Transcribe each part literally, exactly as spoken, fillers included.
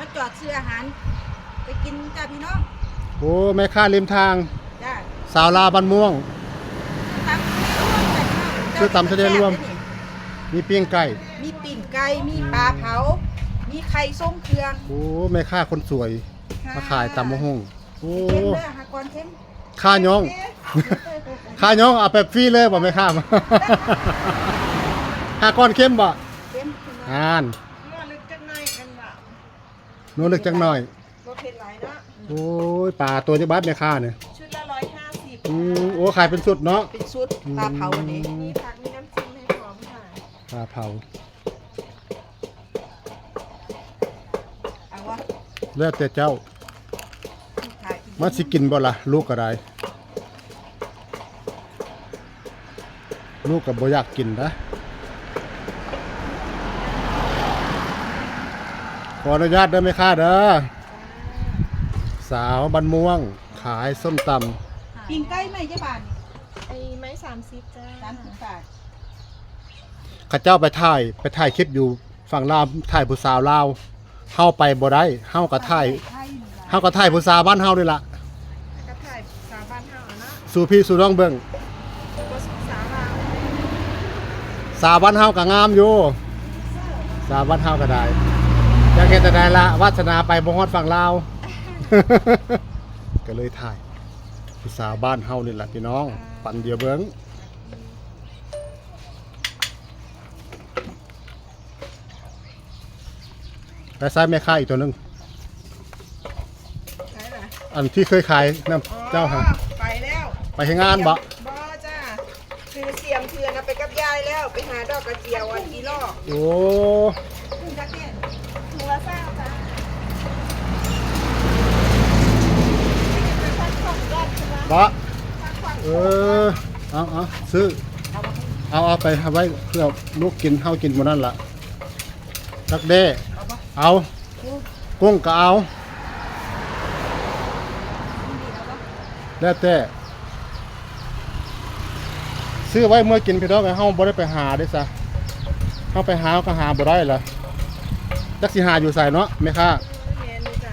มาจอดซื้ออาหาร ไปกินจ้าพี่น้อง โอ้ แม่ค้าริมทาง จ้า สาวลาวบ้านม่วง ตำทะเลรวมจ้ะพี่น้อง ซื้อตำทะเลรวม มีปิ้งไก่ มีปิ้งไก่ มีปลาเผา มีไข่ทรงเครื่อง โอ้ แม่ค้าคนสวย ค่ะ มาขายตำบักหุ่ง โอ้ เค็มเด้อ หากรเค็ม ค่าย่อง ค่าย่องเอาแบบฟรีเลยบ่แม่ค้า หากรเค็มบ่ เค็ม อ่าน นัวลึกจักหน่อยกันบ่ นัวลึกจักหน่อย บ่เผ็ดหลายเนาะ โอ้ย ปลาตัวจักบาทแม่ค้าเนี่ย ชุดละร้อยห้าสิบ อืม โอ้ ขายเป็นชุดเนาะ เป็นชุด อืม ปลาเผาอันนี้ มีผัก มีน้ำจิ้มให้พร้อมค่ะ ปลาเผา เอาวะ แล้วแต่เจ้า ขายกิน มันสิกินบ่ล่ะ ลูกก็ได้ ลูกก็บ่อยากกินนะ ขออนุญาตเด้อแม่ค้าเด้อ สาวบ้านม่วง ขายส้มตำ ปิ้งไก่ไหมเจ๊บาน ไอ้ไม้สามสิบจ้า สามสิบบาท เขาเจ้าไปถ่าย ไปถ่ายคลิปอยู่ฝั่งลาว ถ่ายผู้สาวลาว เฮาไปบ่ได้ เฮาก็ถ่าย เฮาก็ถ่ายผู้สาวบ้านเฮานี่ล่ะ ก็ถ่ายสาวบ้านเฮาอะเนาะ สู่พี่สู่น้องเบิ่ง บ่สู้สาวลาว สาวบ้านเฮาก็งามอยู่ สาวบ้านเฮาก็ได้ จักเฮ็ดจั่งใดล่ะ วาสนาไปบ่ฮอดฝั่งลาว ก็เลยถ่ายผู้สาวบ้านเฮานี่ล่ะพี่น้อง ปั่นเดี๋ยวเบิ่ง ไปซ้ายแม่ค้าอีกตัวหนึ่ง ใช่ล่ะ อันที่เคยขายนำ อ๋อ เจ้าหา ไปแล้ว ไปเฮ็ดงานบ่ บ่จ้า ถือเสียมเถื่อนเอาไปกับยายแล้ว ไปหาดอกกระเจียวอันที่ลอก โอ้ ถุงจักเก็ต ถุงละซาวจ้า บ่ เออ เอา เอา ซื้อ เอา เอาไปไว้เพื่อลูกกิน เฮากินหมดนั่นล่ะ ดักแด้ เอา กุ้งก็เอา แล้วแต่ ซื้อไว้เมื่อกินพี่น้อง เฮาบ่ได้ไปหาเด้ซะ เฮาไปหาก็หาบ่ได้ล่ะ จักสิหาอยู่ไสเนาะแม่ค้า แม่นอยู่จ้ะ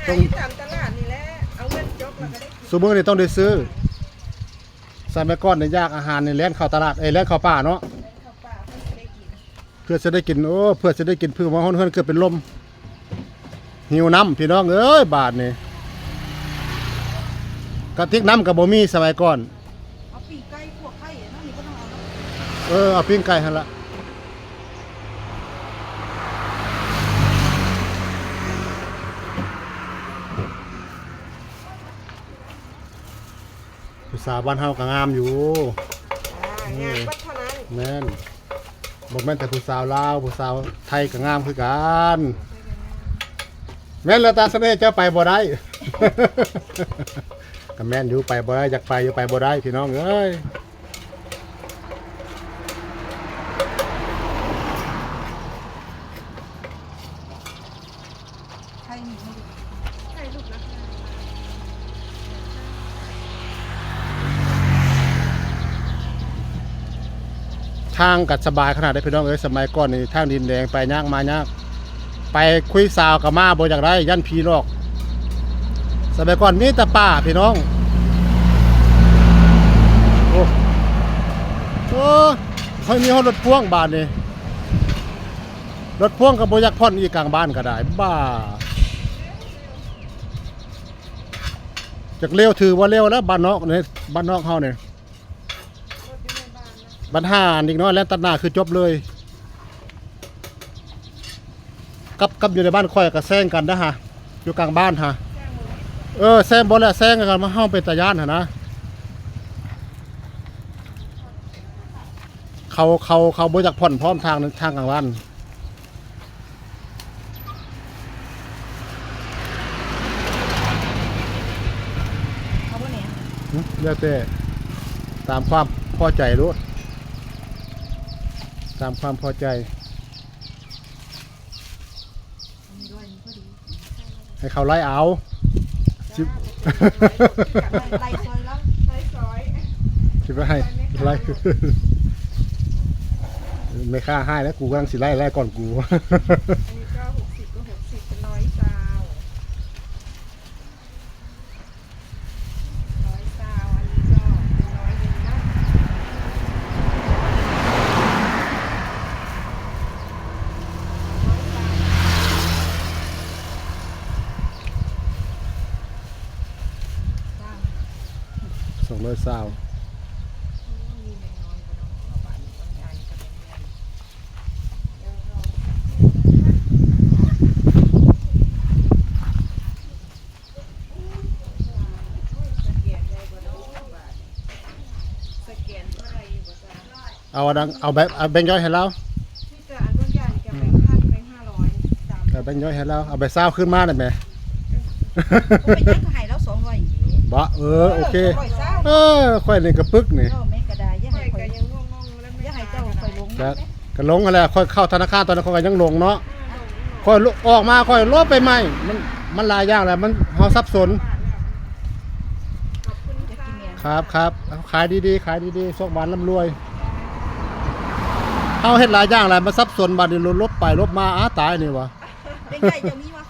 หาอยู่ตามตลาดนี่แหละ เอาเงินจกแล้วก็ได้กิน ซุมื้อนี้ต้องได้ซื้อ สมัยก่อนเนี่ยอยากอาหารเนี่ยแล่นเข้าตลาด เอ้ย แล่นเข้าป่าเนาะ เข้าป่าเพื่อสิได้กิน เพื่อสิได้กิน โอ้ เพื่อสิได้กิน เพื่อมาฮอดเฮือนเกือบเป็นลม หิวน้ำพี่น้องเอ้ย บาดนี้ กระติกน้ำก็บ่มีสมัยก่อน เอาปิ้งไก่พวกไข่เนาะ นี่ก็ต้องเอาเนาะ เออ เอาปิ้งไก่หั่นละ ผู้สาวบ้านเฮาก็งามอยู่ อ่า งามเบิดเท่านั้น แม่น บ่แม่นแต่ผู้สาวลาว ผู้สาวไทยก็งามคือกัน แม่นแล้ว ตาเสน่ห์เจ้าไปบ่ได้ ก็แม่นอยู่ ไปบ่ได้ อยากไปอยู่ ไปบ่ได้พี่น้องเอ้ย ใครมีให้ดู ใครลูกรักนาง ทางก็สบายขนาดใดพี่น้องเอ้ย สมัยก่อนนี่ทางดินแดง ไปยากมายาก ไปคุยสาวก็มาบ่อยากได้ ย้านผีหลอก สมัยก่อนมีแต่ป่าพี่น้อง โอ้ โอ้ ค่อยมีฮอดรถพ่วงบาดนี้ รถพ่วงก็บ่อยากผ่อนอีก กลางบ้านก็ได้ บ้า จักเร็วถือว่าเร็วแล้ว บ้านนอกนี่ บ้านนอกเฮานี่ บัดหาเด็กน้อยแล่นตัดหน้าคือจบเลย กับ กับอยู่ในบ้านข่อยก็แซงกันนะฮะ อยู่กลางบ้านฮะ เออ แซงบ่แล้ว แซงกันมา เฮาเป็นตาย้านหั่นนะ เขา เขา เขาบ่อยากผ่อนพร้อมทาง ทางกลางบ้าน เอาบ่เนี่ย หึ แล้วแต่ ตามความพอใจโลด ตามความพอใจ อันนี้ร้อยหนึ่งพอดี ให้เขาไล่เอา สิบ ไล่ซอยแล้ว ไล่ซอย สิไปให้ ไล่ แม่ค้าให้แล้ว กูกำลังสิไล่ ไล่ก่อนกู อันนี้ก็หกสิบ ก็หกสิบ เป็นร้อย เบอร์ซาวเอาอันนั้นเอาแบบเอาแบงค์ย่อยให้เรา ที่จะอันนู้นอย่างจะแบงค์พันแบงค์ห้าร้อยสาม เอาแบงค์ย่อยให้เราเอาใบซาวขึ้นมาได้ไหม ผมไปยังก็ให้แล้วสองร้อยอีก บ่เออโอเค สองร้อยซาว เออค่อยนี่กระปึกนี่ เจ้าแม่กระดาษอย่า ค่อ ให้ ย ข่อย ก็ยังงงๆแล้วไม่ อย่าให้ ตาย เจ้า กัน ข่อยหลง จะกระหลงอะไรค่อยเข้าธนาคารตอนนั้นค่อยก็ยังหลงเนาะค่อยลุกออกมาค่อยลบไปใหม่มันมันหลายอย่างแหละมันเฮาสับสน ขอบคุณค่ะ ครับครับขายดีๆ ขายดีๆโชคหมานร่ำรวยเฮาเฮ็ดหลายอย่างแหละมันสับสนบัดนี้ลบไปลบมาอ้าตายนี่วะ เป็นไงเจ้ามีว่า